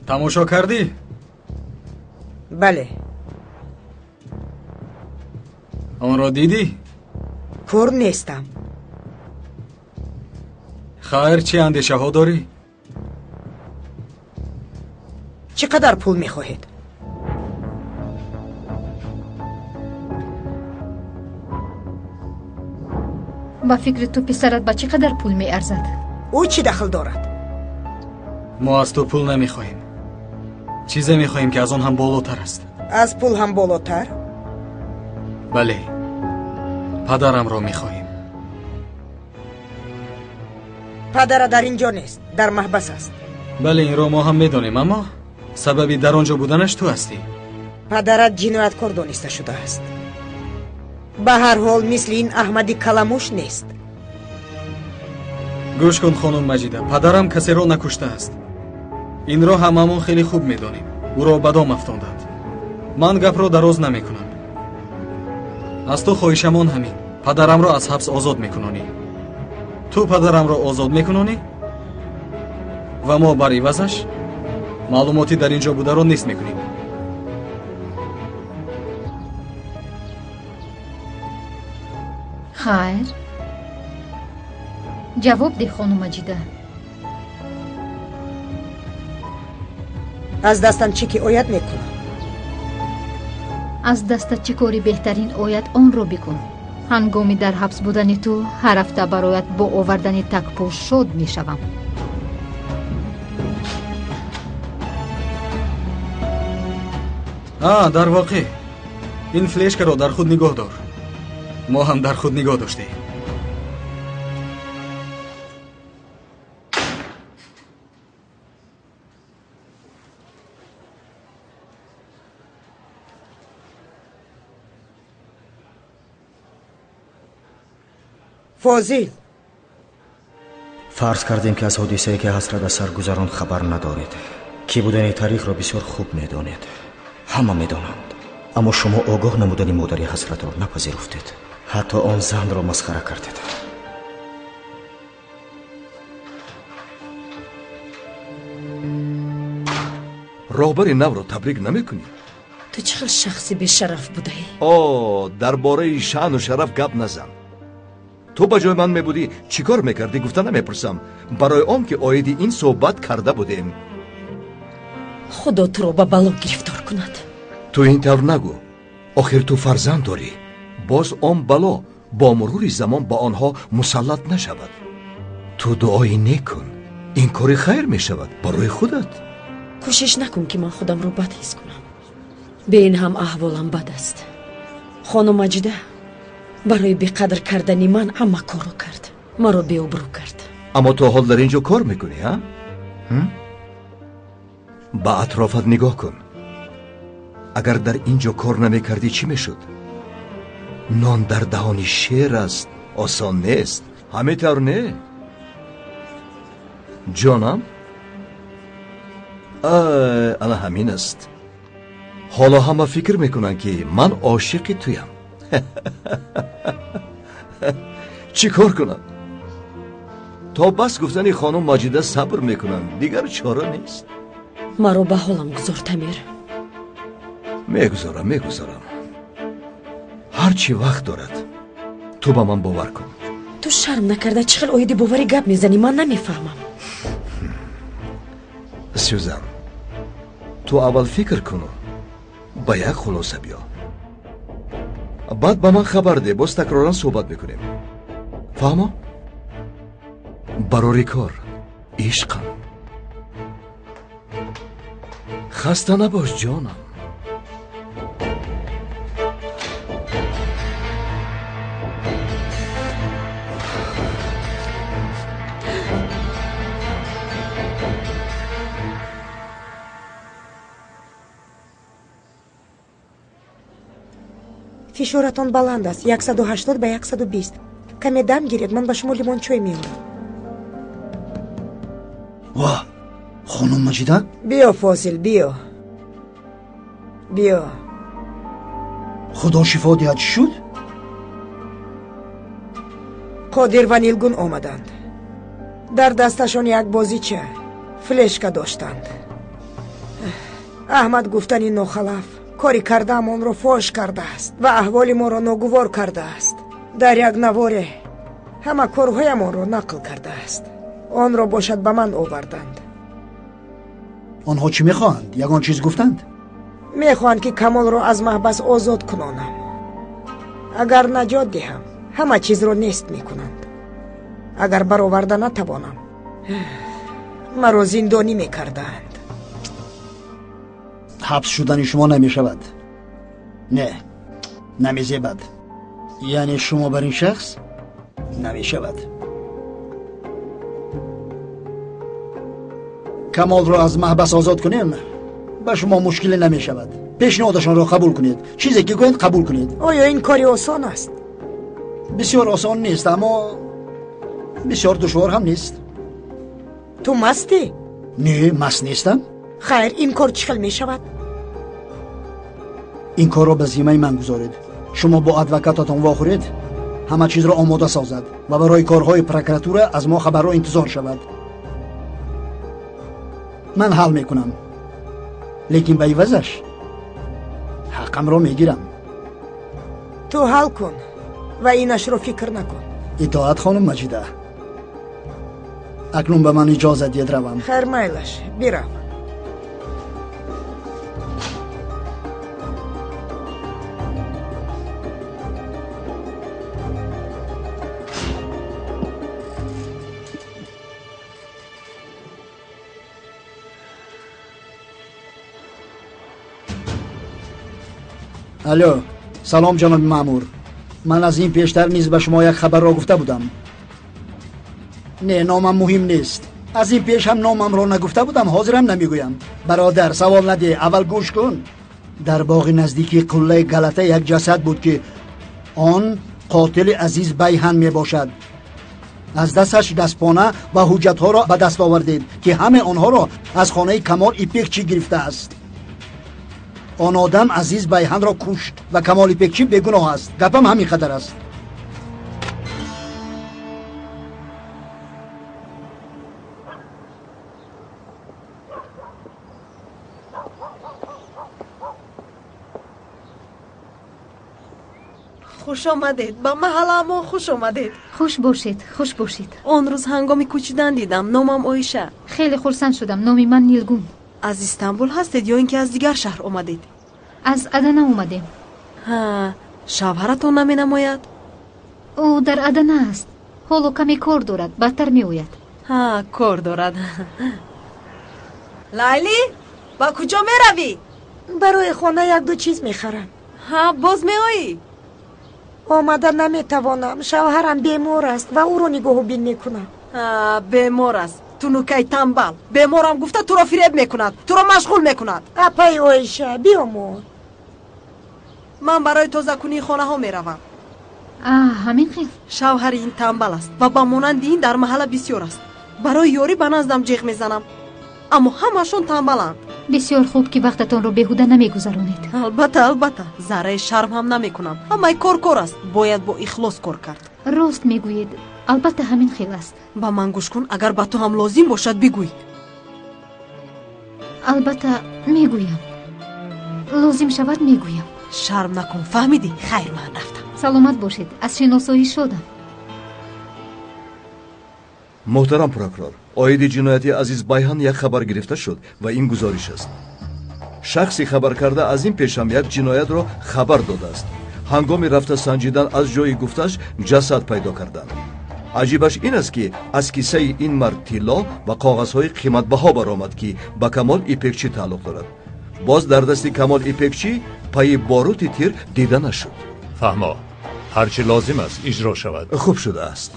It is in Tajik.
Тамошо кардӣ? Бале. Онро дидӣ? Кур нестам. Хайр, чӣ андешаҳо дорӣ? Чӣ қадар пул мехоҳед? Ба фикри ту писарат ба чӣ қадар пул меарзад? Ӯ чӣ дахл дорад? Мо аз ту пул намехоҳем. Чизе мехоҳем, ки аз он ҳам болотар аст. Аз пул ҳам болотар? Бале, падарамро мехоҳем. Падара дар ин ҷо нест, дар маҳбас аст. Бале, инро мо ҳам медонем, аммо сабаби дар он ҷо буданаш ту ҳастӣ. Падарат ҷинояткор дониста шудааст. Ба ҳар ҳол мисли ин Аҳмади Каламуш нест. Гӯш кун, хонум Маҷида, падарам касеро накуштааст. Инро ҳамамон хеле хуб медонем. Ӯро ба дом афтонданд. Ман гапро дароз намекунам. Аз ту хоҳишамон ҳамин: падарамро аз ҳабс озод мекунонӣ. Ту падарамро озод мекунонӣ ва мо бар ивазаш маълумоти дар ин ҷо бударо нест мекунем. Хайр, ҷавоб деҳ, хонум Маҷида. Аз дастам чӣ ки ояд мекунам. Аз дастат чӣ кори беҳтарин ояд, онро бикун. Ҳангоми дар ҳабс будани ту ҳар ҳафта бароят бо овардани такпӯш шод мешавам. Дар воқеъ ин флешкаро дар худ нигоҳ дор. Мо ҳам дар худ нигоҳ доштем. Фозил, фарз кардем, ки аз ҳодисае, ки Ҳасрат аз сар гузаронд, хабар надоред. Кӣ будани таърихро бисёр хуб медонед. Ҳама медонанд. Аммо шумо огоҳ намудани модари Ҳасратро напазируфтед. Ҳатто он занро масхара кардед. Роҳбари навро табрик намекунӣ? Ту чӣ хел шахси бешараф будаӣ? О, дар бораи шаъну шараф гап назан. Ту ба ҷои ман мебудӣ, чӣ кор мекардӣ, гуфта намепурсам, барои он ки оиди ин суҳбат карда будем. Худо туро ба бало гирифтор кунад. Ту ин тавр нагӯ. Охир ту фарзанд дорӣ. Боз он бало бо мурури замон ба онҳо мусаллат нашавад. Ту дуои нек кун, ин кори хайр мешавад барои худат. Кӯшиш накун, ки ман худамро бад ҳис кунам. Бе ин ҳам аҳволам бад аст. Хонум Маҷида барои беқадр кардани ман ҳама корро кард, маро беобрӯ кард. Аммо то ҳол дар ин ҷо кор мекунӣ, ҳа? Ба атрофат нигоҳ кун. Агар дар ин ҷо кор намекардӣ, чӣ мешуд? Нон дар даҳони шер аст, осон нест. Ҳамин тавр не, ҷонам? Ана ҳамин аст. Ҳоло ҳама фикр мекунанд, ки ман ошиқи туям. Чӣ кор кунам? То бас гуфтани хонум Маҷида сабр мекунам, дигар чора нест. Маро ба ҳолам гузор, Тамир. Мегузорам, мегузорам. Ҳар чӣ вақт дорад. Ту ба ман бовар кун. Ту шарм накарда чӣ хел оиди боварӣ гап мезанӣ? Ман намефаҳмам. Сюзан, ту аввал фикр куну ба як хулоса биё. Баъд ба ман хабар де, боз такроран суҳбат мекунем. Фаҳмо? Барори кор, ишқам. Хаста набош, ҷонам. Фишоратон баланд аст, 180 ба 120. Каме дам гиред, ман ба шумо лимончой меорам. Ва, хонум Маҷида? Биё, Фозил, биё, биё. Худо шифо диҳад, чӣ шуд? Қодир ва Нилгун омаданд. Дар дасташон як бозича, флешка доштанд. Аҳмад гуфтани нохалаф кори кардаам онро фош кардааст ва аҳволи моро ногувор кардааст. Дар як наворе ҳама корҳоямонро нақл кардааст. Онро бошад ба ман оварданд. Онҳо чӣ мехоҳанд? Ягон чиз гуфтанд? Мехоҳанд, ки Камолро аз маҳбас озод кунонам. Агар наҷот диҳам, ҳама чизро нест мекунанд. Агар бароварда натавонам, маро зиндонӣ мекардаанд. Ҳабс шудани шумо намешавад. Не, намезебад. Яъне шумо бар ин шахс намешавад. Камолро аз маҳбас озод кунем, ба шумо мушкиле намешавад. Пешниҳодашонро қабул кунед. Чизе ки гӯянд қабул кунед. Оё ин кори осон аст? Бисёр осон нест, аммо бисёр душвор ҳам нест. Ту мастӣ? Не, маст нестам. Хайр, ин кор чӣ хел мешавад? Ин корро ба зиммаи ман гузоред. Шумо бо адвокататон вохӯред, ҳама чизро омода созад ва барои корҳои прокуратура аз мо хабарро интизор шавад. Ман ҳал мекунам, лекин ба ивазаш ҳаққамро мегирам. Ту ҳал кун ва инашро фикр накун. Итоат, хонум Маҷида. Акнун ба ман иҷозат диҳед равам. Хайр, майлаш, бирав. Алло, салом ҷаноби маъмур. Ман аз ин пештар низ ба шумо як хабарро гуфта будам. Не, номам муҳим нест. Аз ин пеш ҳам номамро нагуфта будам, ҳозирам намегӯям. Бародар, савол надеҳ, аввал гӯш кун. Дар боғи наздики қуллаи Галата як ҷасад буд, ки он қотили Азиз Байҳан мебошад. Аз дасташ дастпона ва ҳуҷҷатҳоро ба даст овардед, ки ҳамаи онҳоро аз хонаи Камол Ипекчӣ гирифтааст. Он одам Азиз Байҳанро кушт ва Камол Ипекчӣ бегуноҳ аст. Гапам ҳамин қадар аст. Хуш омадед ба маҳалламон, хуш омадед. Хуш бошед, хуш бошед. Он рӯз ҳангоми кӯчидан дидам. Номам Оиша. Хеле хурсанд шудам. Номи ман Нилгун. Аз Истанбул ҳастед ё ин ки аз дигар шаҳр омадед? Аз Адана омадем. Ҳа, шавҳаратон наменамояд? Ӯ дар Адана аст. Ҳоло каме кор дорад, баъдтар меояд. Ҳа, кор дорад. Лайли, ба куҷо меравӣ? Барои хона як-ду чиз мехарам. Ҳа, боз меоӣ? Омада наметавонам. Шавҳарам бемор аст ва ӯро нигоҳубин мекунам. Бемор аст. Ту нукаи тамбал. Беморам гуфта туро фиреб мекунад, туро машғул мекунад. Апаи Оиша, биёмон. Ман барои тозакунии хонаҳо меравам. Ҳамин хел? Шавҳари ин тамбал аст ва ба монанди ин дар маҳалла бисёр аст. Барои ёрӣ ба наздам ҷеғ мезанам, аммо ҳамашон тамбаланд. Бисёр хуб, ки вақтатонро беҳуда намегузаронед. Албатта, албатта, зарраи шарм ҳам намекунам. Ҳамаи кор кор аст, бояд бо ихлос кор кард. Рост мегӯед, албатта ҳамин хел аст. Ба ман гӯш кун, агар ба ту ҳам лозим бошад бигӯй. Албатта мегӯям, лозим шавад мегӯям. Шарм накун, фаҳмидӣ? Хайр, ман рафтам. Саломат бошед, аз шиносоӣ шодам. Муҳтарам прокурор, оиди ҷинояти Азиз Байҳан як хабар гирифта шуд ва ин гузориш аст. Шахси хабаркарда аз ин пешам як ҷиноятро хабар додааст. Ҳангоми рафта санҷидан аз ҷои гуфташ ҷасад пайдо карданд. Аҷибаш ин аст, ки аз кисаи ин мард тилло ва коғазҳои қиматбаҳо баромад, ки ба Камол Ипекчӣ тааллуқ дорад. Боз дар дасти Камол Ипекчӣ пайи борути тир дида нашуд. Фаҳмо, ҳар чӣ лозим аст иҷро шавад. Хуб шудааст.